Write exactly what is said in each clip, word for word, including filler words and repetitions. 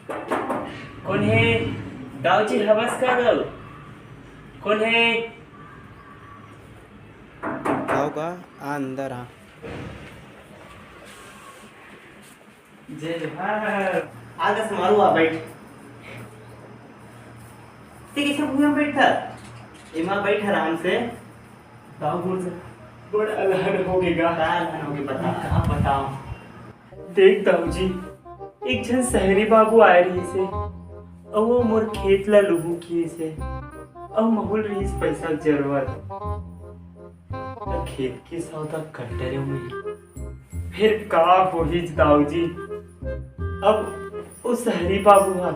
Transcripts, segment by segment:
कोन हे? दाऊ जी, हवस का दाऊ? कोन हे? आओ गा, आ अंदर आ। जय जोहार। आ गा समारू, आ बैठ। ते कइसे भुइयां बैठा? एमा बैठ आराम से। दाऊ बोल से बड़ अलहन हो गे गा। का अलहन हो गे, बता। का बताओ? देख दाऊ जी, एक झन सहरी बाबू आए रहिस हे, अउ वो मोर खेत ला लुहू किहिस हे, अउ महूं ल रहिस पैसा के जरूरत। त खेत के सौदा कर डरेंव मैं। फेर का होही दाऊ जी, अब वो सहरी बाबू ह,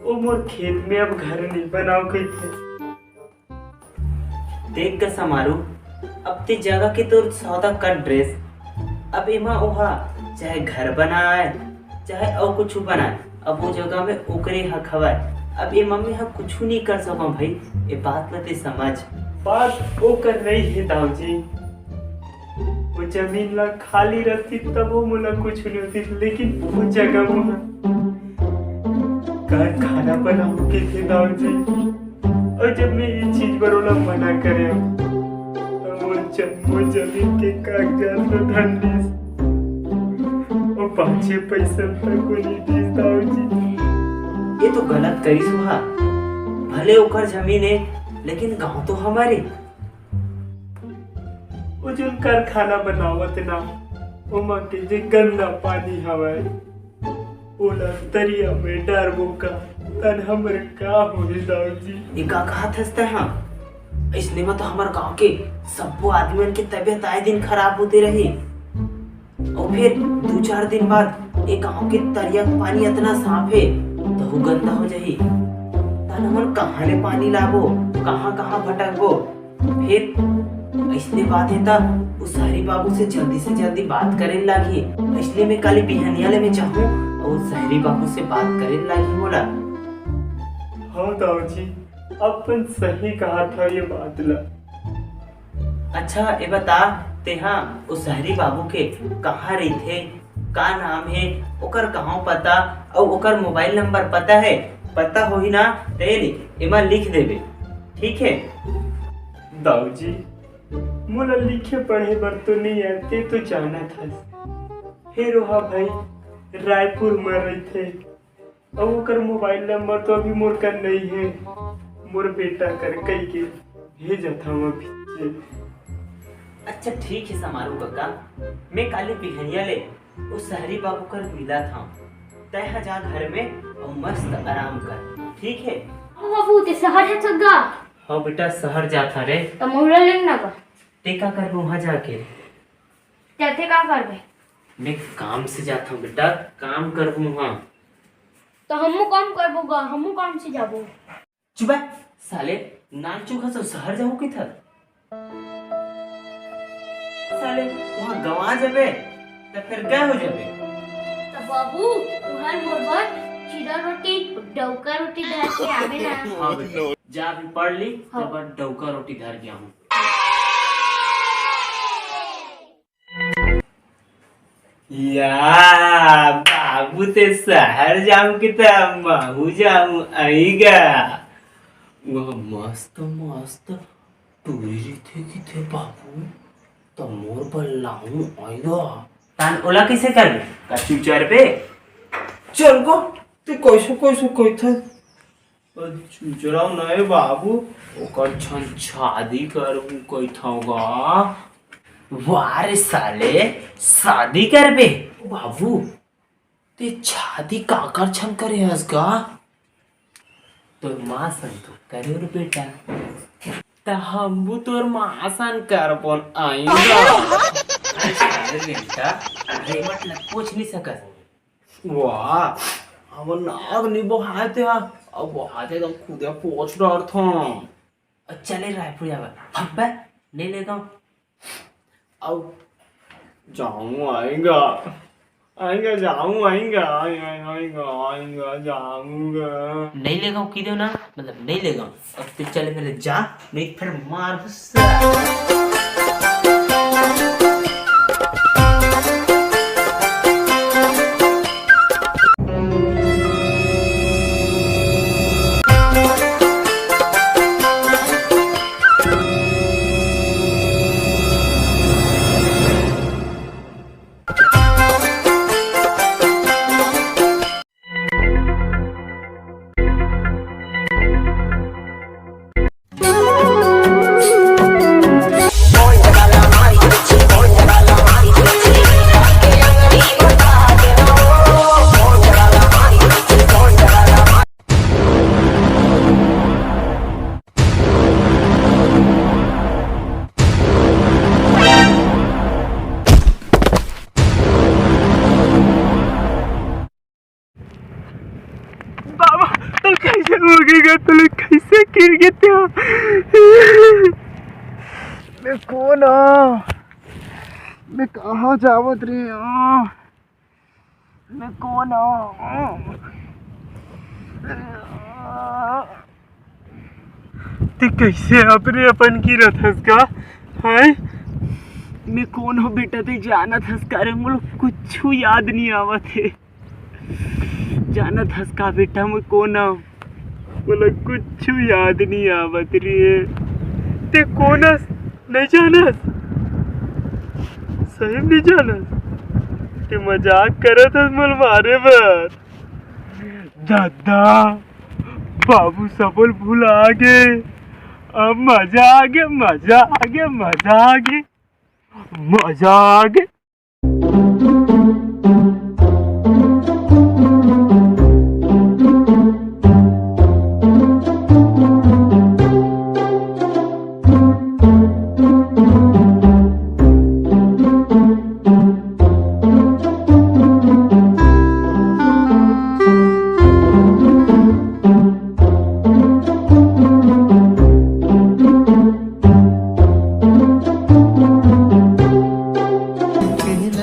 वो मोर खेत में अब घर नइ बनाव कहिथे। देख गा समारू, अब ते जगह के तोर सौदा कर डरेस, अब एमा ओहा चाहे घर बनाए, चाहे अउ कुछु बनाए, अब वो जगह में ओकरे हक हवय। अब एमा मैं ह कुछु नइ कर सकंव भाई, ए बात ल ते समझ। बात ओकर नइ हे दाऊ जी, वो जमीन ला खाली रखतिस तभो मोला कुछु नइ होतिस, लेकिन वो जगह में कारखाना बनाहूं कहिथे दाऊ जी। अउ जब मैं ये चीज बर ओला मना करेंव, त मोर जम्मो जमीन के कागजात ल धर लिस। अउ पाछे पइसा तको नइ दिस दाऊ जी। ये तो गलत करिस वो हा। भले ओकर जमीन हे, लेकिन गांव तो हमर हे। वो जोन कारखाना बनावत हे ना, ओमा के जे गंदा पानी हवय, ओला तरिया में डारबो का, तन हमर का होही दाऊ जी? ये का कहत हस तैं हा? अइसने में तो हमर गांव के सब्बो आदमी मन के तबीयत आए दिन खराब होते रही। अउ फिर दू चार दिन बाद ये गांव के तरिया के पानी अतना साफ हे, तहू गंदा हो जाही। तन हमन कहाँ ले पानी लाबो, कहाँ कहाँ भटकबो? फिर अइसने बात हे त, उ सहरी बाबू से जल्दी से जल्दी बात करे लागही। अइसने में काली बिहनिया ले मैं चाहूँ, अउ सहरी बाबू से बात करे लागही मोला। हाँ दाऊ जी, अपन सही कहा था ये बात ला। अच्छा, ये बता, तेहा उ सहरी बाबू के कहाँ रहिथे, का नाम हे, ओकर गांव पता अउ ओकर मोबाइल नंबर पता हे? पता होही ना, त ये ले, एमा लिख देबे, ठीक हे? दाऊ जी, मोला लिखे पढ़े बर तो नइ आए, ते तो जानत हस। फेर ओहा भाई रायपुर म रहिथे, अउ ओकर मोबाइल नंबर तो अभी मोर कर नइ हे। मोर बेटा कर कहिके भेजत हंव अभी। अच्छा ठीक हे समारू कका, मैं काली बिहनिया ले ओ सहरी बाबू कर मिलत हंव। तैं ह जा घर में अउ मस्त आराम कर, ठीक हे? ओ बाबू, ते सहर जाथस गा? हाँ बेटा, सहर जाथंव रे। त मोला लेग ना गा। ते का करबे उहाँ जाके? ते का करबे? मैं काम से जाथंव बेटा, काम करबो उहाँ। त हमू काम करबो गा, हमू काम से जाबो। चुप बे, साले, नानचुक हस अउ सहर जाहूं कहिथस। साले, उहाँ गंवा जाबे, त फेर काय हो जाबे? त बाबू, उहाँ मोर बर चीरा रोटी, डौका रोटी धर के आबे ना। हाँ बेटा, जा अभी पढ़ ले, हाँ। तब डौका रोटी धर के आहूं। या, बाबू ते सहर जाहूं कहिथस, महूं जाहूं, अइगा। वहाँ मस्त मस्त टूरी रहिथे कहिथे बाबू, त मोर बर लाहूं, अइगा। तान ओला कइसे करबे? का चुचरबे? चल गो, ते कइसे कइसे कहिथस? चुचराव नइ बाबू, ओकर छन छादी करबो कहिथंव गा। वाह रे साले, शादी करबे? बाबू, ते छादी काकर छन करे हस गा? तोर माँ सन तो करे रे बेटा। त हमू तोर माँ सन करबोन, अइगा। अरे बेटा, अरे मतलब पूछ नइ सकस। वाह, हमर नाक नइ बोहाय ते हा, अब बोहाय ते त खुदे पोंछ डारथंव। चले रायपुर जाबे, भगबे, नइ लेगंव। अब जाहूं, अइगा, अइगा, जाहूं, अइगा, अइगा, अइगा, अइगा, जाहूं गा। नइ लेगंव कहि देव ना, मतलब नइ लेगंव। अब ते चले मेर ले जा, नइ फेर मार गुस्सा। कइसे होगे गा तोला, कइसे गिर गे तेहा? मैं कोन हंव? मैं कहाँ जावत रेहे हंव? मैं कोन हंव? ते कइसे अपने अपन गिरत हस का? हैं? मैं कोन हंव बेटा, ते जानत हस का रे? मोला कुछु याद नइ आवत हे। जानत हस का बेटा, मैं कोन हंव? मोला कुछु याद नइ आवत रे। ते कोन हस? नइ जानस? सही म नइ जानस? ते मजाक करत हस मोला मारे बर? दादा, बाबू सबो ल भुला गे। अब मजा आगे, मजा आगे, मजा आगे, मजा आगे।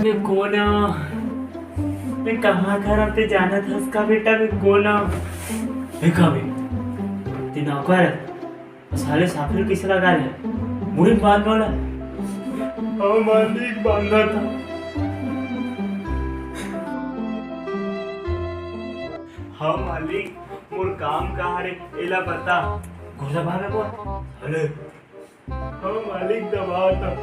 मैं कोन हंव? मैं कहाँ घर आते जानत हस का बेटा? मैं कोन हंव? मैं का बे? ते नौकर हस? साले साफिर कइसे लगा ले? मुड़ी बांध वाला। हाँ मालिक, बांधा था। हाँ मालिक, मोर काम का हरे, एला बता। गुर्दा भावे बोल। अरे। हाँ मालिक, दबावत हंव।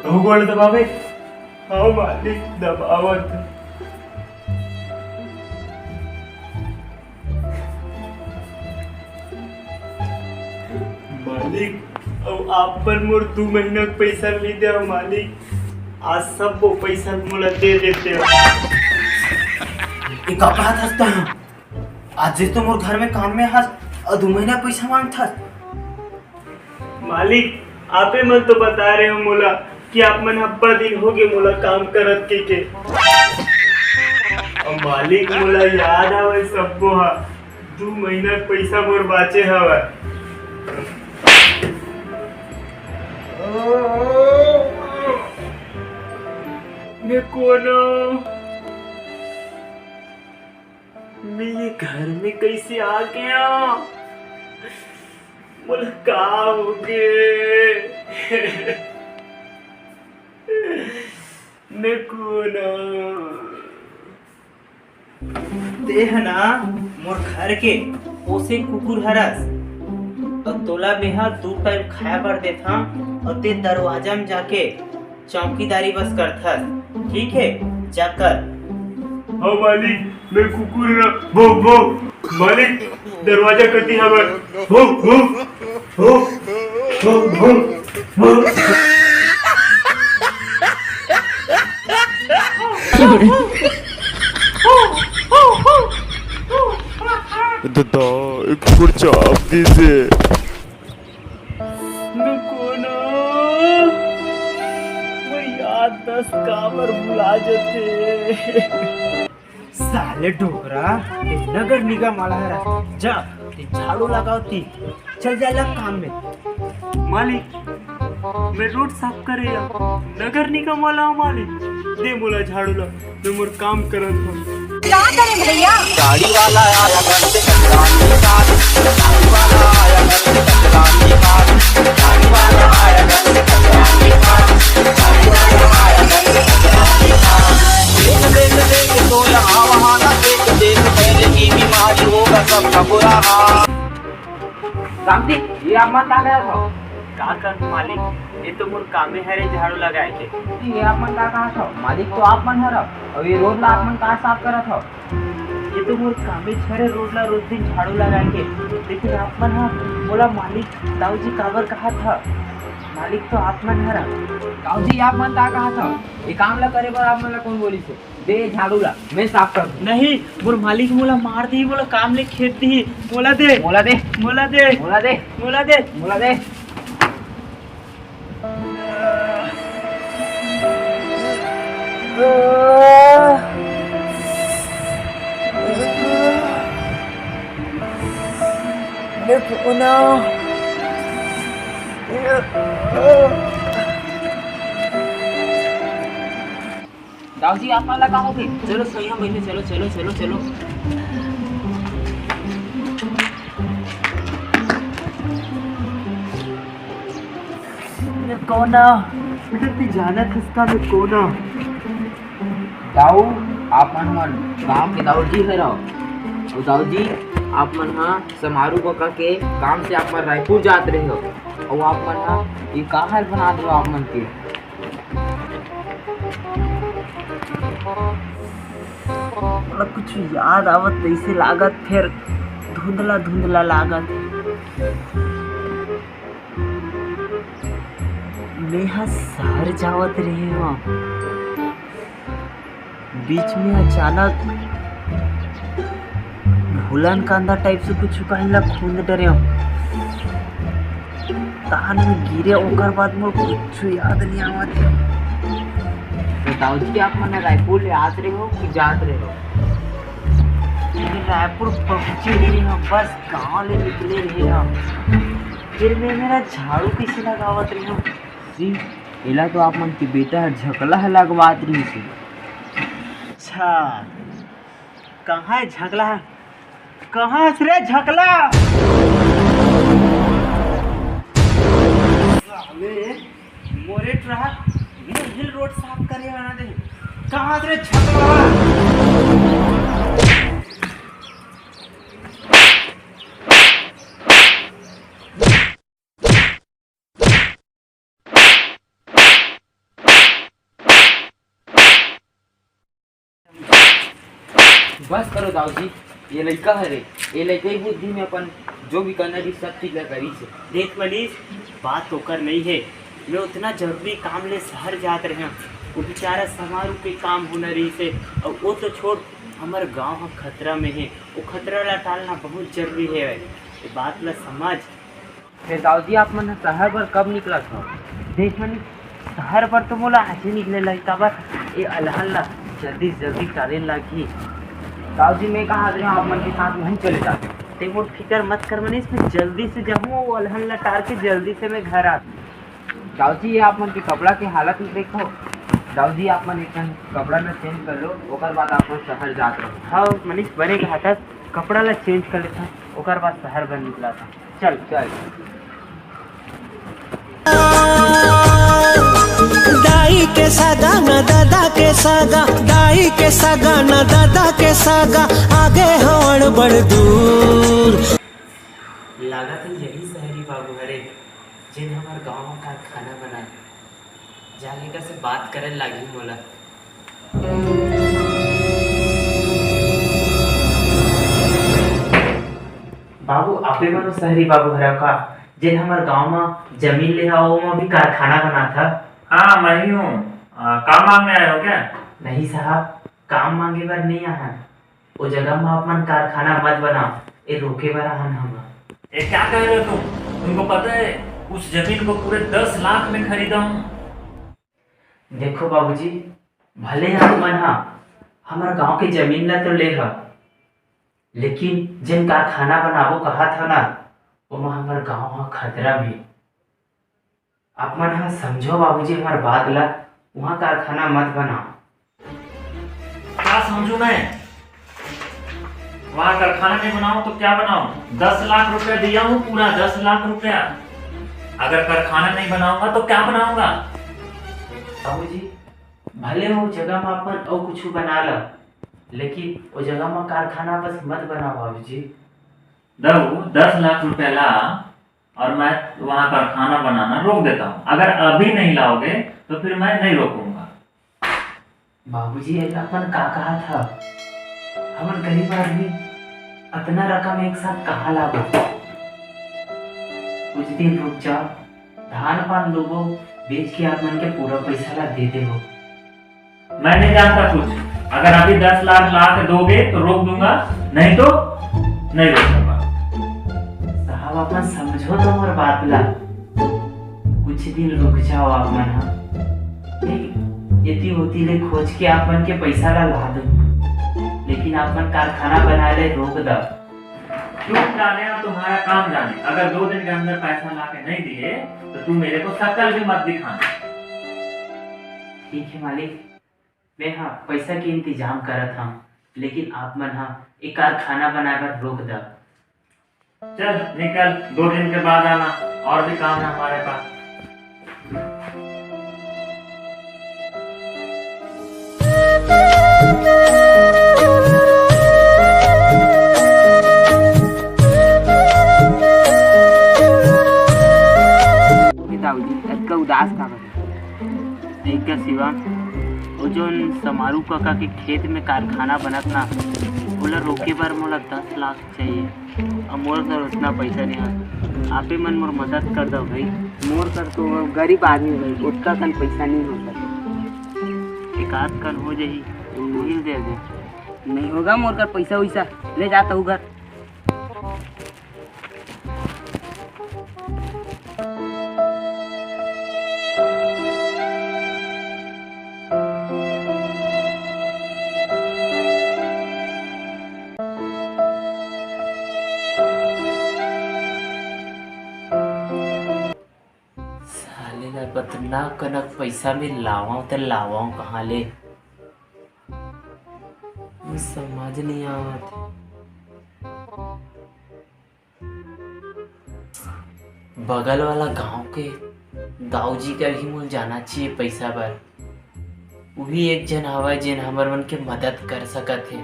अउ गोड़ दबावे। हाँ मालिक, दबावत हंव। मालिक, अउ आप मन मोर दू महीना के पइसा नइ देव मालिक, आज सबो पइसा मोला दे देते हो। ये का बात हंसता है? आज जिस तो मोर घर में काम में हस, अउ दू महीना पइसा मांगथस। मालिक, आपे मन तो बता रहे हो मोला कि आप मन अब्बड़ दिन हो गए मोला काम करत के के। अब मालिक, मोला याद आवे सब्बो हा, दू महीना के पइसा मोर बाचे हवय। मैं कोनो, मैं ये घर में कैसे आ गया? मोला का होगे? मैं कोन? तेह ना मोर घर के पोसे कुकुर हरस, अउ तोला मेहा दू टाइम खाए बर देथां, अउ ते दरवाजा में जाके चौकीदारी बस करथस, ठीक है, जाकर। हाँ मालिक, मैं कुकुर ना, भो, भो। मालिक, दरवाजा कती हवय। भो, भो, भो, भो, भो, भो। ददा, एक कुकुर चाप दीजिए। मैं कोन? मैं याददाश्त काबर भुला जथे? साले डोकरा, ते नगर निगम वाला हरा, जा, ते झाड़ू लगावती, चल जा लग काम में। मालिक, मैं रोड साफ करे या नगर निगम वाला हूँ मालिक, दे मोला झाड़ू ला। मैं मोर काम करत हूँ। का करें भैया? गाड़ी वाला आया घर से कचरा निकाल, गाड़ी वाला आया घर से कचरा निकाल, गाड़ी वाला आया घर से कचरा निकाल, गाड़ी वाला आया घर से कचरा निकाल। देख, देख, देख, तो यहाँ वहाँ ना देख, देख, फैलेगी बीमारी, होगा सबका बुरा हाल। रामजी, ये आप मन का करत हव? का कर मालिक, ये तो मोर कामे हरे झाड़ू लगाए के। जी, ये आप मन का कहत हव? मालिक तो आप मन हरव, अउ ये रोड ला आप मन का साफ करत हव? ये तो मोर कामे हरे रोड ला रोज दिन झाड़ू लगाए के, लेकिन आप मन ह मोला मालिक दाऊ जी काबर कहत हव? मालिक तो आप मन हरव। दाऊ जी, आप मन का कहा था? ये काम ला करे बर आप मन ला कौन बोली से? दे झाड़ू ला, मैं साफ कर दूं। नहीं, मोर मालिक मोला मार दी, मोला काम ले खेद दी। मोला दे, मोला दे, मोला दे, मोला दे, मोला दे, मोला दे। दाऊ जी, आप मन ला का होथे? चलो, सही हम बइठे, चलो, चलो, चलो, चलो। मैं कौन आ? बेटा, तू जानत हस का मैं कौन आ? दाऊ, आप मन हमर गांव के दाऊ जी हरव। अउ दाऊ जी, आप मन ह समारू कका के काम से आप मन रायपुर जात रहे हो, अउ आप मन ह ये का हाल बना दो आप मन के। मोला कुछ याद आवत तइसे लागत, फेर धुंधला धुंधला लागत। मेंहा शहर जावत रेहे हंव, बीच में अचानक भूलन कांदा टाइप से कुछ कहीं ला खूंद डरे हंव। तहान में गिरे, ओकर बाद मोर कुछ याद नहीं आवत हे। तो दाऊ जी, आप मन रायपुर ले आत रहे हो कि जात रहे हो? मैं रायपुर पहुंचे ही नहीं हंव, बस गांव ले निकले रहे हंव। फिर मैं मेरा झाड़ू कइसे लगावत रहे हंव? जी, एला तो आप मन के बेटा ह झकला ह लगवात रहिस हे। अच्छा, कहाँ हे झकला? कहाँ हस रे झकला? साले, मोरे ट्रक हिल हिल रोड साफ करे बना दे। कहाँ हस रे झकला? बस करो दाऊ जी, ये लइका हरे, ये लइका ही बुद्धि में अपन जो भी करना रहिस, सब चीज ला करिस हे। देख मनीष, बात ओकर नहीं हे, मैं उतना जरूरी काम ले शहर जात रहे हंव, वो बेचारा समारू के काम होना रहिस हे, अउ वो तो छोड़, हमर गांव ह खतरा में हे, वो खतरा ला टालना बहुत जरूरी हे। ये बात ला समझ। फेर दाऊ जी, आप मन ह शहर बर कब निकलत हव? देख मनीष, शहर बर तो मोला आजे निकले लगही, काबर ये अलहन ला जल्दी से जल्दी टाले लगही। दाऊ जी, मैं कहा रहे हंव, आप मन के साथ वहीं चले जाते। ते मोर फिकर मत कर मनीष, मैं जल्दी से जाहूं, वो अलहन ला टार के जल्दी से मैं घर आत। दाऊ जी, ये आप मन के कपड़ा के हालत में देखो। दाऊ जी, आप मन एक ठन कपड़ा ला change कर लो, ओकर बाद आप मन शहर जात रहो। हाँ मनीष, बने कहा था, कपड़ा ला change कर लेथन, ओकर बाद शहर बर निकलथन। चल। चल। दाई के सगा न दादा के सगा, दाई के सगा न दादा के सगा, आगे हवड़ बड़ दूर। लागत हे यही शहरी बाबू हरे, जेन हमर गांव म कारखाना बनाए। जाके एकर से बात करे लागही मोला। बाबू, आपे मन शहरी बाबू हरव का, जेन हमर गांव म जमीन ले हव, ओमा भी कारखाना बनात हव? हाँ, मैं ही हूँ। आ, काम मांगने आए हो क्या? नहीं साहब, काम मांगे बर नहीं आहन। ओ जगह म आप मन कारखाना मत बनाओ, ए रोके बर आहन हम। ये क्या कह रहे हो तुम? तुमको पता है, उस जमीन को पूरे दस लाख में खरीदा हूँ। देखो बाबूजी, भले आप मन हा हमर गांव के जमीन ला तो ले हव, लेकिन जेन कारखाना बनाबो कहा था ना, ओमा हमर गांव हा खतरा में। आप मन हा समझो बाबूजी हमर बात ला, वहाँ कारखाना मत बनाओ। क्या समझू मैं? वहाँ कारखाना नहीं बनाऊं तो क्या बनाऊं? दस लाख रुपया दिया हूँ, पूरा दस लाख रुपया। अगर कारखाना नहीं बनाऊंगा तो क्या बनाऊंगा? बाबूजी, भले वो जगह में अपन अउ कुछ बना ला, लेकिन वो जगह में कारखाना बस मत बनाओ बाबूजी। दऊ, दस लाख रुपया ला और मैं वहाँ कारखाना बनाना रोक देता हूँ। अगर अभी नहीं लाओगे तो फिर मैं नहीं रोकूंगा। बाबूजी, ये अपन का कहा था? हमन गरीब आदमी अतना रकम एक साथ कहाँ लाबो? कुछ दिन रुक जाओ, धान पान लूबो, बेच के आप मन के पूरा पैसा ला दे देबो। मैं नहीं जानता कुछ। अगर अभी दस लाख ला के दोगे तो रोक दूंगा, नहीं तो नहीं रोक सकता। साहब, आप मन समझो तो मोर बात ला। कुछ दिन रुक जाओ आप मन हा। नहीं, एती ओती ले खोज के आप मन के पैसा ला ला दूं, लेकिन आप मन कारखाना बनाए ले रोक दा। तुम जाने और तुम्हारा काम जाने, अगर दो दिन के अंदर पैसा ला के नहीं दिए तो तुम मेरे को शक्ल भी मत दिखाना। ठीक है मालिक, मैं हा पैसा के इंतजाम करत हूँ, लेकिन आप मन हा एक कारखाना बनाए बर रोक दा। चल निकल, दो दिन के बाद आना, और भी काम है हमारे पास। दाऊजी, अतका उदास काबर? एक सिवा, वो जोन समारू काका के खेत में कारखाना बनत ना, ओला रोके बर मोला दस लाख चाहिए। अब मोर कर उतना पैसा नहीं है, आपे मन मोर मदद कर दो भाई। मोर कर तो गरीब आदमी भाई, उतना कन पैसा नहीं हो सकता। एक आध कन हो जाही, वही दे दे। नहीं होगा मोर कर पैसा वैसा, ले जाता हूँ घर। साले ला बतना कनक पैसा में लावां त लावां कहाँ ले? समझ नहीं आवत। बगल वाला गांव के दाऊ जी कर ही मोला जाना चाहिए पैसा बर। उही एक झन हवय जेन हमर मन के मदद कर सकत हे।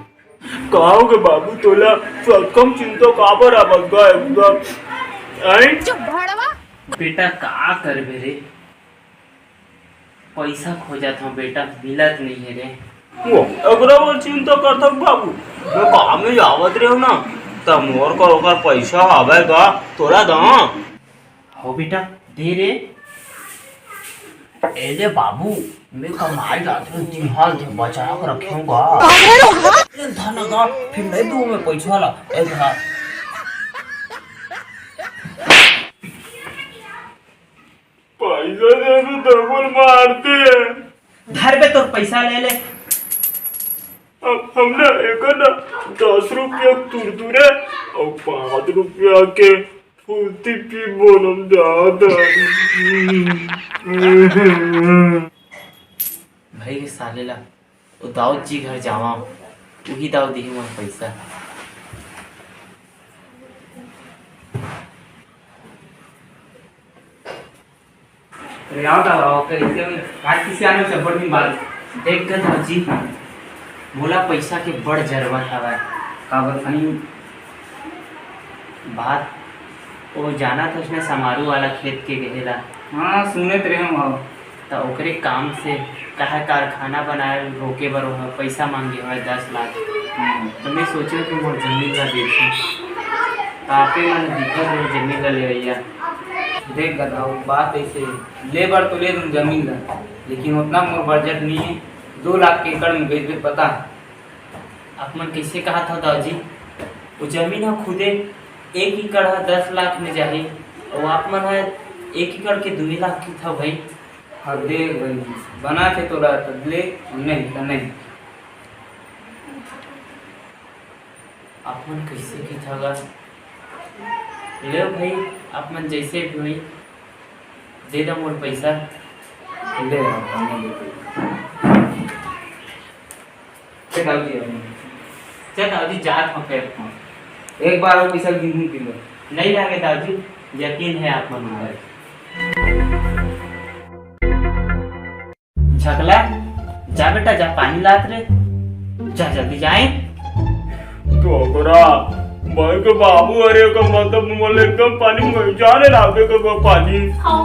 गांव के बाबू तोला सतकम चिंता काबर आवत गा एकदम? आइन? चुप भड़वा। बेटा का करबे रे, पैसा खोजत हंव बेटा, मिलत नइ हे रे। वो, एकरा बर चिंता करथस बाबू, मैं काम में जावत रहेंव ना, त मोर कर ओकर पैसा आवे गा, तोला दंव। हो बेटा, दे रे। ए ले बाबू, मैं कमाए जात रहेंव, तिहार दे बचा के रखेंव गा। ए धन गा, फिर नहीं दूं मैं पैसा ला, ए धन। पैसा दे तो डबल मारते। धर बे तोर पैसा ले ले। अब हमने एक ना दस रुपया कुरकुरे और पाँच रुपया के फुर्ती पी बोलम जात। भाई के साले ला ओ दाऊद जी घर जावा, उही दाऊ दिही मोर पैसा। अरे आओ दाऊ, आओ, कैसे हो? आज किसी आने से बड़ दिन बाद। देख गा दाऊ जी, मोला पैसा के बड़ जरूरत हवय। काबर भाई? बात ओ जानत हस ना, समारू वाला खेत के कहे ला। हाँ, सुनत रहे हंव। त ओकरे काम से कहा कारखाना बनाए रोके बर ओह पैसा मांगे हवय दस लाख। हम्म। त मैं सोचेंव कि मोर जमीन ला बेचूं। त आपे मन दिखत रहे जमीन ला लेवइया। देख गा दाऊ, बात ऐसे हे, ले बर तो ले दूं जमीन ला, लेकिन ओतना मोर बजट नइ हे। दो लाख के एकड़ में बेचबे पता। आप मन कइसे कहत हव दाऊ जी? वो जमीन ह खुदे एक एकड़ ह दस लाख में जाही, अउ आप मन ह एक एकड़ के दुई लाख कहत हव भाई। हाँ देख भाई, बना के तोला त ले, नहीं त नहीं। आप मन कइसे कहत हव गा? ले भाई, आप मन जइसे भी होई, दे दो मोर पैसा। ले, आप मन दे दो। चल दाऊ जी, अब। चल दाऊ जी, जात हंव फेर। एक बार अउ पैसा गिनहूं कि लो। नहीं लागे दाऊ जी, यकीन हे आप मन ऊपर। झकला, जा बेटा, जा पानी लात रे, जा जल्दी जाए। तो ओकरा भाई के बाबू हरे का मतलब मोला एकदम पानी में जा रे लागे के बा पानी। आओ।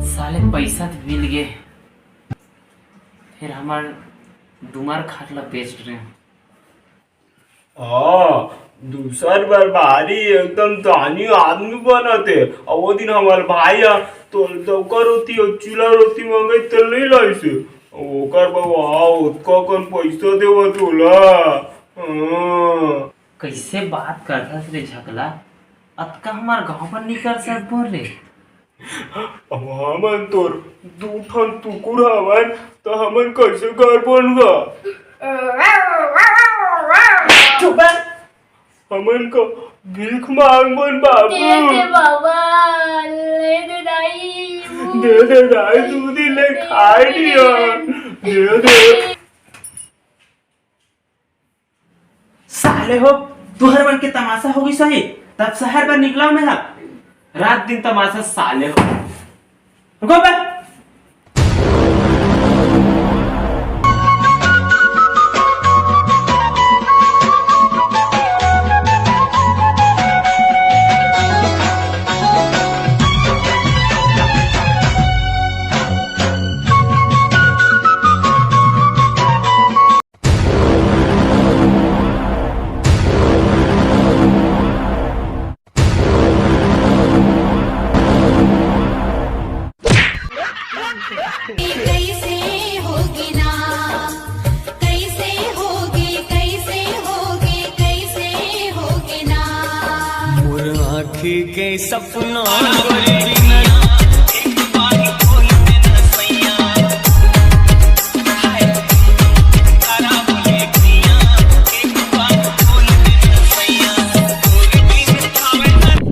साले पैसा तो मिल गए, फिर हमार दुमार खाट ला बेच रहे हैं। हाँ, दूसर बर भारी एकदम दानी आदमी बनत हे। अउ वो दिन हमर भाई ह तो डौका रोटी अउ चिला रोटी मंगई त नइ लाइस हे। ओकर बउआ ओतका कन पइसा देवत ओला। हाँ। कइसे बात करथस रे झकला? अतका हमर गाँव बर नइ कर सकबो रे। अब हमन तोर दू ठन कुकुर हवन, त हमन कइसे करबन गा? चुप बे। हमन का भीख मांगबन बाबू। दे दे बाबा, ले दे दाई। दे दे दाई, दू दिन ले खाए नइ हन। दे दे। साले हो, तुहर मन के तमाशा हो गई सही, तब शहर बर निकला मैं हा। रात दिन तमाशा साले हो। रुको बे। कैसे होगी ना, कैसे होगी, कैसे होगी, कैसे होगी ना। मोर आँखी के सपना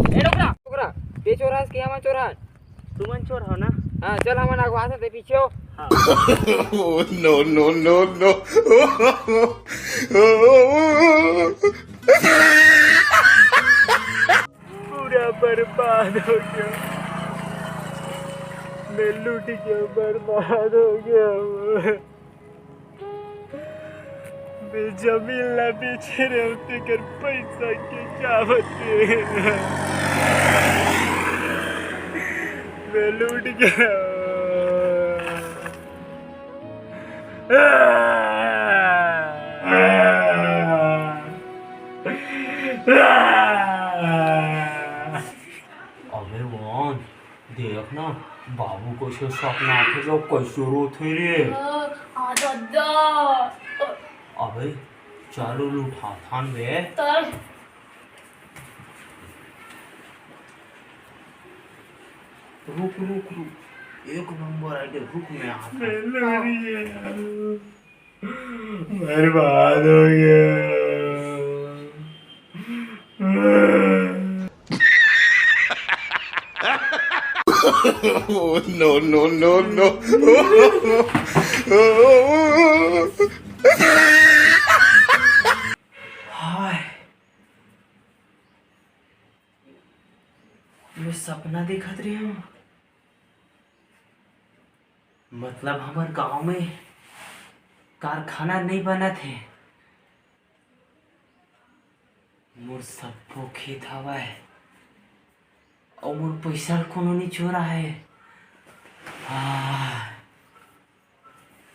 ए, रुक रहा, रुक रहा। ते चोर हस कि हमन चोर हन? तुमन चोर हो ना? हाँ, चल, हमन अगवा से ते पीछे हो। हाँ। Oh, no, no, no, no। पूरा बर्बाद हो गया। मैं लूट के बर्बाद हो गया हूँ। मैं जमीन ला बेचे रहे हों, तेकर पैसा के जावत हे। मैं लूट गया। अबे वन, देख ना, बाबू कइसे सपना आथे, जो कइसे रोथे रे। हाँ, हाँ, ददा। अबे, चल, उठाथन बे। चल। रुक, रुक, रुक। एक नंबर आइडिया, रुक, मैं आता हूँ। बर्बाद हो गया। Oh, no, no, no, no। हाय, मैं सपना देखत रहे हूँ। मतलब हमर गांव में कारखाना नइ बनत हे, मोर सब्बो खेत हवय, अउ मोर पइसा ल कोनो नइ चोराए। आह,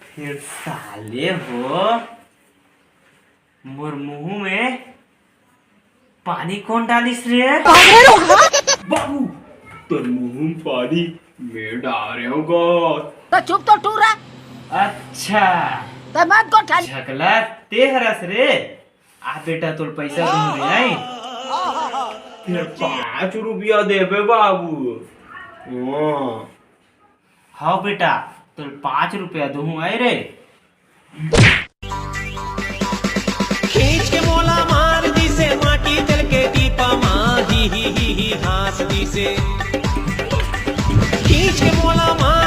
फेर साले हो, मोर मुंह में पानी कोन डालिस रे? बाबू, तोर मुंह में पानी मैं डारे हूँ गा। त चुप तो टूरा। अच्छा। त मत गोठा। झकला ते हरस रे। आ बेटा, तोर पैसा दूँ रे, आई। फिर पाँच रुपया देबे बाबू। हाँ। हव बेटा, तोर पाँच रुपया दूँ, आई रे। खींच के मोला मार दिसे, माटी तेल के टीपा मा, ही, ही, ही, ही, हाँस दिसे। खींच के मोला मार